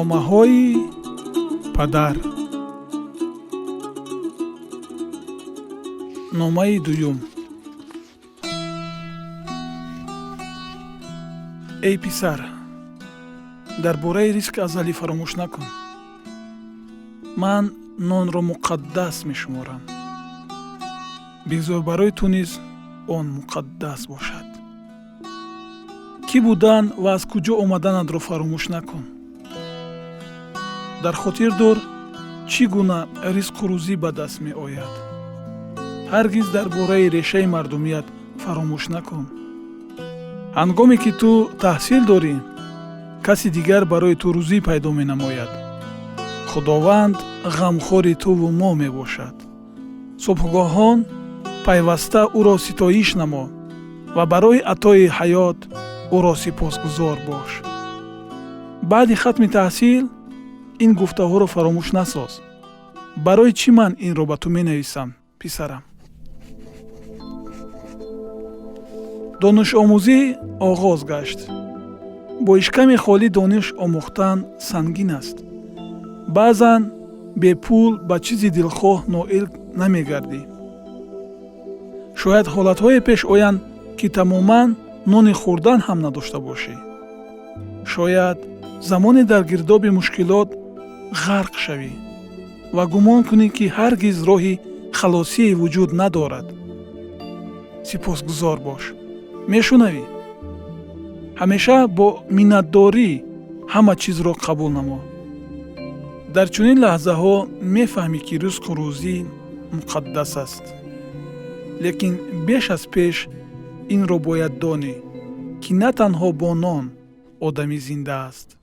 Номаҳои падар. Номаи дуюм. Эй писар, дар бораи ризқи азалӣ фаромӯш накун. Ман нонро муқаддас мешуморам. Бигзор барои ту низ он муқаддас бошад. Кӣ будан ва аз куҷо омаданатро фаромӯш накун. Дар хотир дор, чӣ гуна ризқу рӯзӣ ба даст меояд. Ҳаргиз дар бораи решаи мардумият фаромӯш накун. Ҳангоме ки ту таҳсил дорӣ, каси дигар барои ту рӯзӣ пайдо менамояд. Худованд ғамхори туву мо мебошад. Субҳгоҳон пайваста ӯро ситоиш намо ва барои атои ҳаёт ӯро сипосгузор бош. Баъди хатми таҳсил ин гуфтаҳоро фаромӯш насоз. Барои чӣ ман инро ба ту менависам, писарам? Донишомӯзӣ оғоз гашт. Бо ишками холӣ дониш омӯхтан сангин аст. Баъзан бепул ба чизи дилхоҳ ноил намегардӣ. Шояд ҳолатҳое пеш оянд, ки тамоман нони хӯрдан ҳам надошта бошӣ. Шояд замоне дар гирдоби мушкилот ғарқ шавӣ ва гумон кунӣ, ки ҳаргиз роҳи халосие вуҷуд надорад. Сипосгузор бош. Мешунавӣ? Ҳамеша бо миннатдорӣ ҳама чизро қабул намо. Дар чунин лаҳзаҳо мефаҳмӣ, ки ризқу рӯзӣ муқаддас аст. Лекин беш аз пеш инро бояд донӣ, ки на танҳо бо нон одамӣ зинда аст.